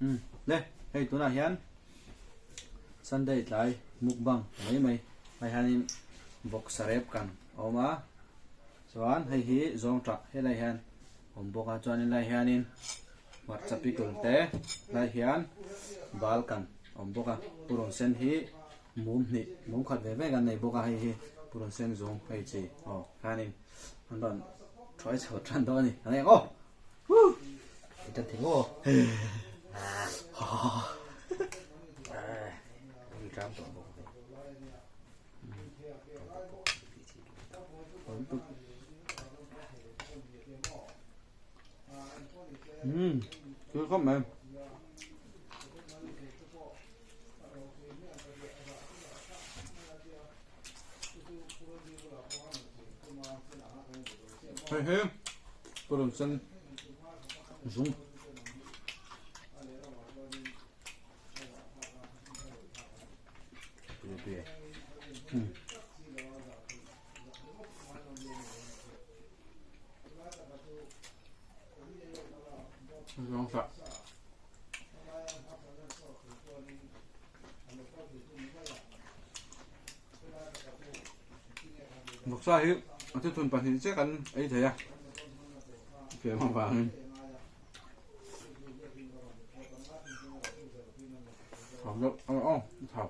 Umm le hei tunah hian Sunday tlai mukbang mai mai ah hianin vawksa rep kan a awm a chuan hei hi zawngṭah helai hian a awm bawk a chuanin lai hianin hmarcha pickle te lai hian bal kan a awm bawk a purun sen hi mum hnih mum khat ve ve kan nei bawk a hei hi purun sen zung hei chi aw hianin an rawn thuai chho tan dawn a ni a eng aw. Ita thing aw. Tram tawh bawk. Thil khawp mai. Hei hi purun sen zung Zawng sak. Vawksa hi a thuthlun pahnih chiah kan ei thei a, tlem avangin thau deuh a aw thau.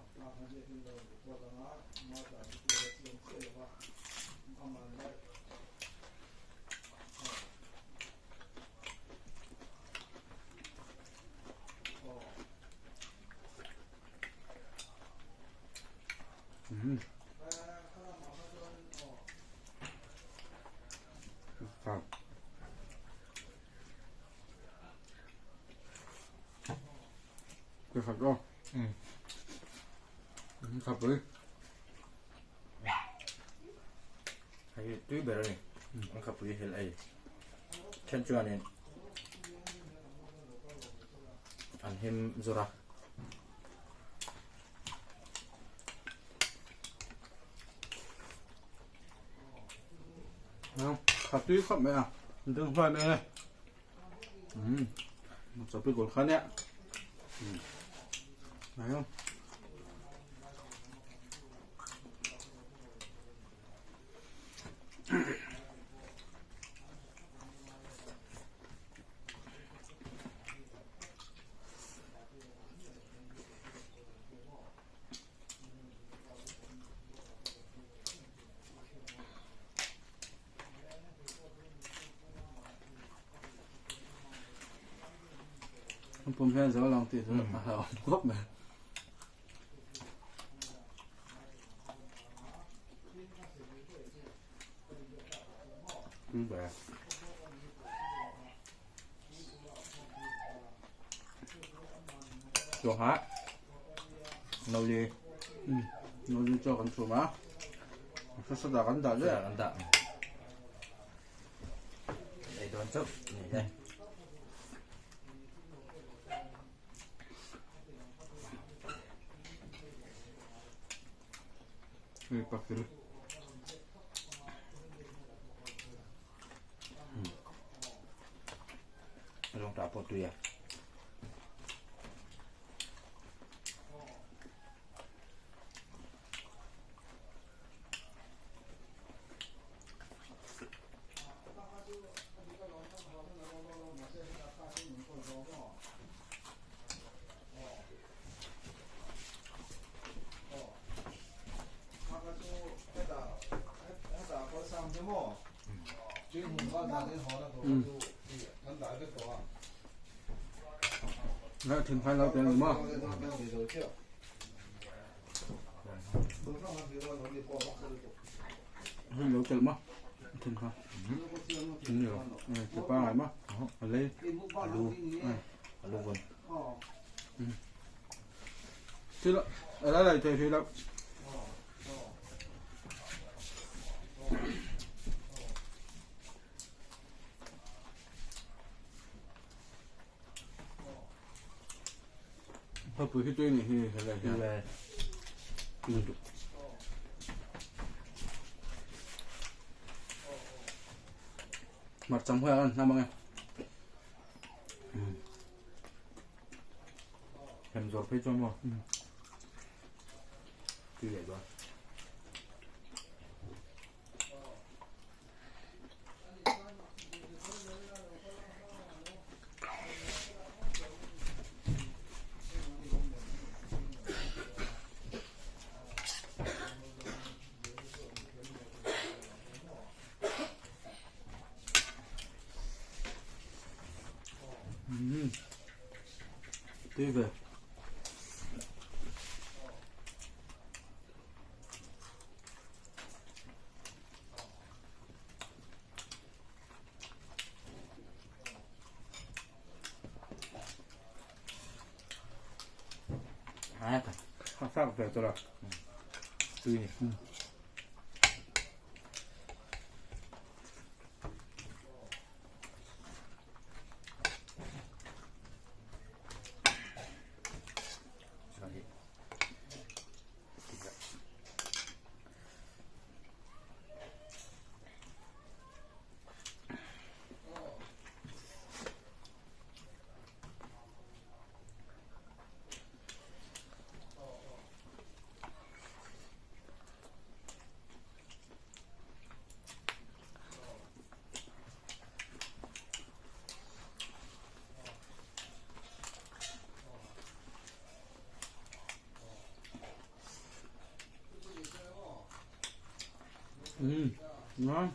Cái thật không? Ừ. Thật đi. Hei tui ber a ni. An khapui hel ei. Then chuanin an him zawr a. Kha tui khawp mai a, ding hluai mai e. Chaw pi kawl kha nia. Này không? An pum hian zo lang tih chu a hlauhawm khawp mai. Chaw hah no li no li chaw kan chhum a hrisat ah kan dah leh kan dah ei dawn chauh ni e hei pakir Long ta pawh tui a. Thing phai lo tel maw? Hei lo tel maw? Thing kha. Thing ni lo. Ti pa ngai maw? A lei. Alu. Alu vun. Thil a la lai thei hrih lo. Hapui hi tui nih hi helai hian. Tui lutuk. Hmarcha hmuh ah an hnam ang e. Hem zawr phei chuan maw? Tui leh dawn. Tui ve. Sak ve tawh la. Tui ni. Ngon.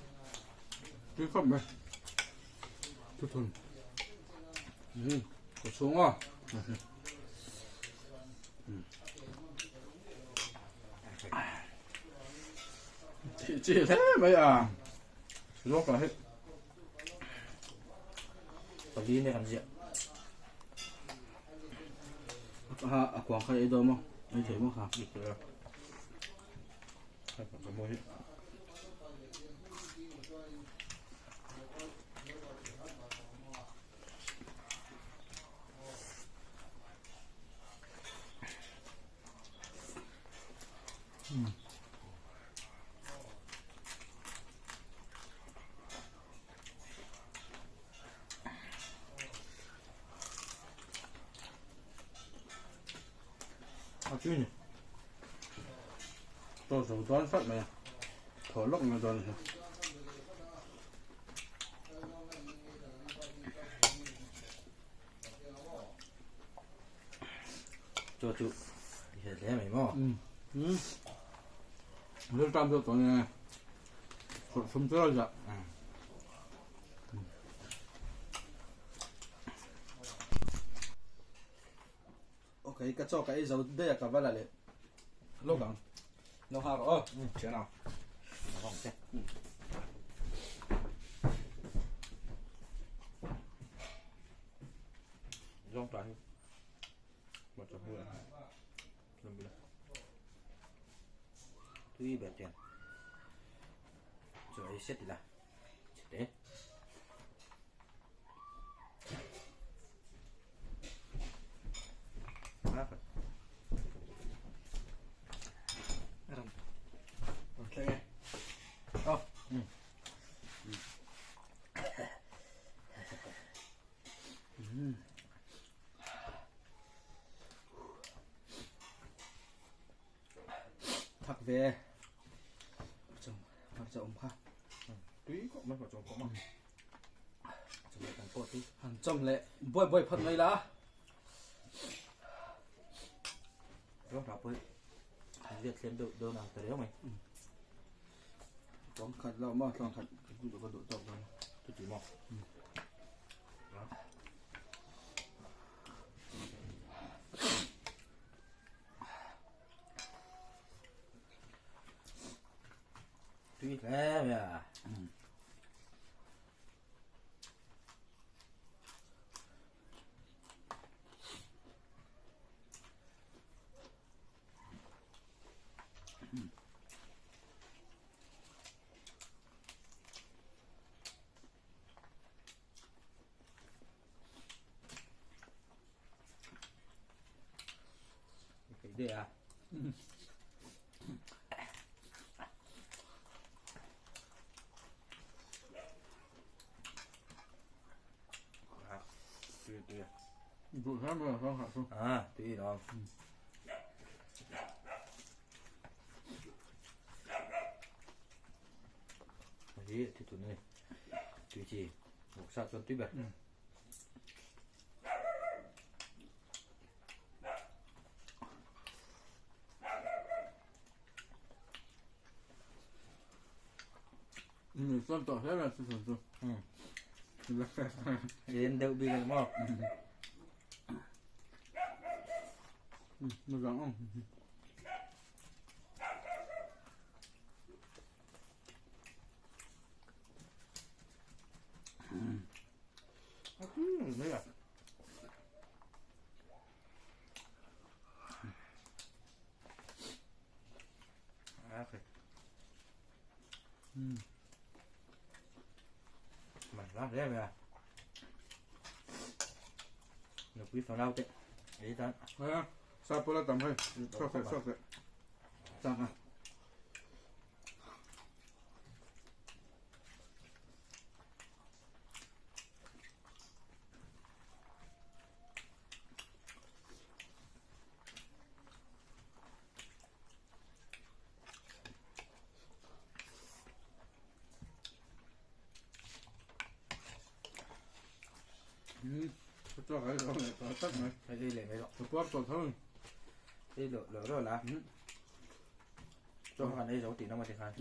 Tui khawp mai. Thuthlun. Ka chhung a. Thih chi hle mai a. Lawk lah hi. Pali ne kan ziah. Ha a kuang kha ei dawn maw? Ei thei maw kha? Ei thei a. Hei ka mawi hi. A tui ni. Chaw zo dawn fat mai a. Thaw lawk mai dawn hi. Chaw chu i hel hle mai maw? Um. Ril tam deuh tawh nia. Phawrh thum chu a ziah. Ok, ka chaw ka ei zo daih a ka va la leh lawk ang. Lo nghak rawh aw. Thian ang. Lo vang che. Zawng ta hi. Mà chọc mưa. Làm gì Tui bẹt tiền. Rồi xét đi là. Thế. Thak ve. Hmarcha awm kha. Tui khawp mai hmarcha awm khawp mai. Chawm leh kan pawh tui. Han chawm leh buai buai phawt mai la. Rawng tha pawh han riat thlem deuh dawn ang ta riau mai. Tlawng khat lo maw tlawng khat ka duh tawk dawn. Chuti maw. Tui hle mai a. Cái à. Tui tui. Duh hle mai a zawngtah chu. A tui lo. Hi thi tun ani. Tui chi. Vawksa chuan tui ber. Ni chuan tawh hle mai thuthlun chu. En deuh bik ani maw? Ni dang ang. Man la hle mai a nupui fanau te ei tan a sa pawla tam hei chhuak teh chhuak teh chang a Ei lo lo lo la chaw khan ei zo tih na maw tikhan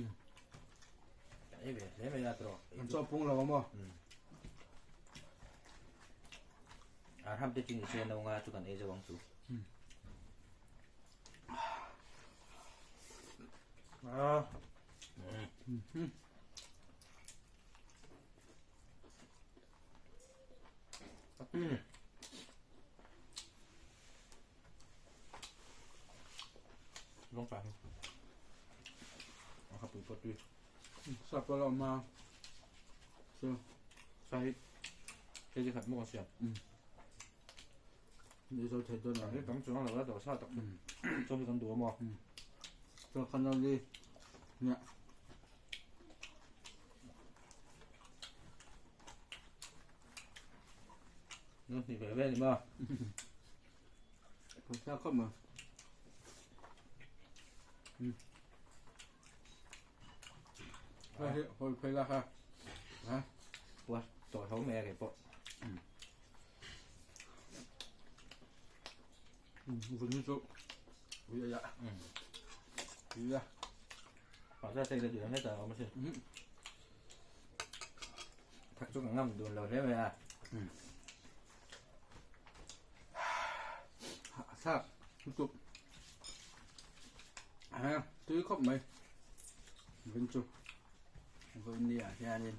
kan ei ve hle mai a tawh an chaw pung lo maw a ram te chu ni se no nga chu kan ei zo ang chu Ah. Long pa. Ang kapui po tui. Sa pa lo ma. So, Sa hi. Hei khat mo siam. Ni zo thei dawn a. Hei tam chuang lo la do sa tak. Chaw hi kan duh a maw? Chaw khan lo li. Nia. Nó thì về về đi mà. Không sao không mà. Hei hoi phei la ha. Ha. Ua, tawh tho mai a kei pawh. Vun hi chu ui a ya. Ui a. Mahse a la duh hle ta awm asin. Thak chu ka ngam dun lo hle mai a. Thlak lutuk. Ha, tui khawp mai. Vun chu. Vun ni ah hianin.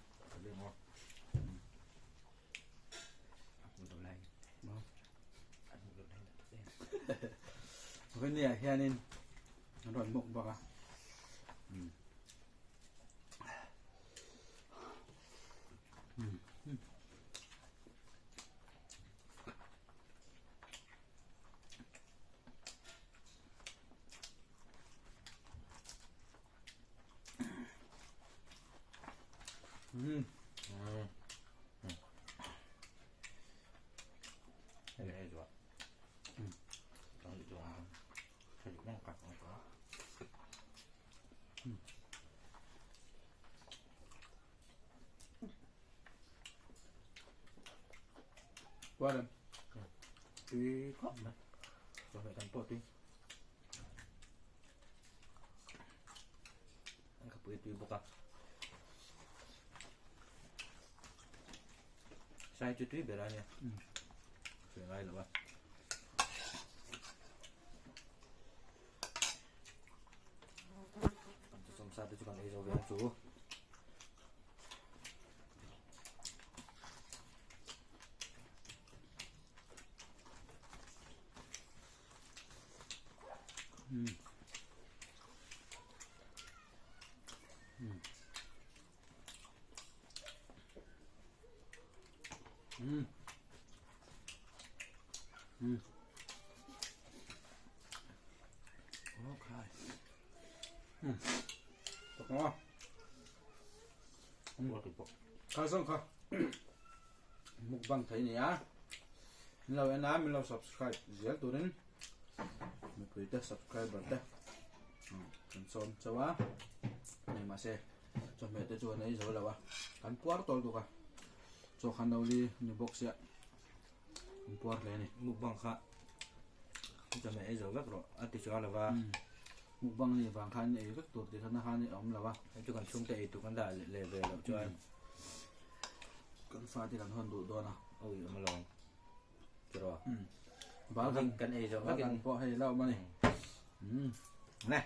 Vun ni ah hianin an rawn muk bawk a. Qua đây. Tui khawp mai. Chawhmeh kan pawh tui. An khapui tui bawk a. Sai chu tui ber a nia. Sawi ngai lo a. Kan chu sawmsa te chu kan ei zo ve ang chu. Kha song kha. Mukbang thei nia. Min lo en a, min lo subscribe zel turin mipui te subscriber te kan sawm chauh a. Hei mahse chawhmeh te chu an ei zo lo a, kan puar tawl tuk a, chaw khan lo li ni bawk sia kan puar hle a ni. Mukbang kha chawhmeh ei zo vek rawh a ti chuang lo va. Mukbang ni vang khan ei vek tur tih khan a khan a awm lo a. Hei chu kan chhungte ei tur kan dah leh ve loh chuan. Kan fate kan hawn duh dawn a. Awi awm alawm. Tiraw. Bal kan kan ei zawh vekin pawh hei la awm a ni. Ne.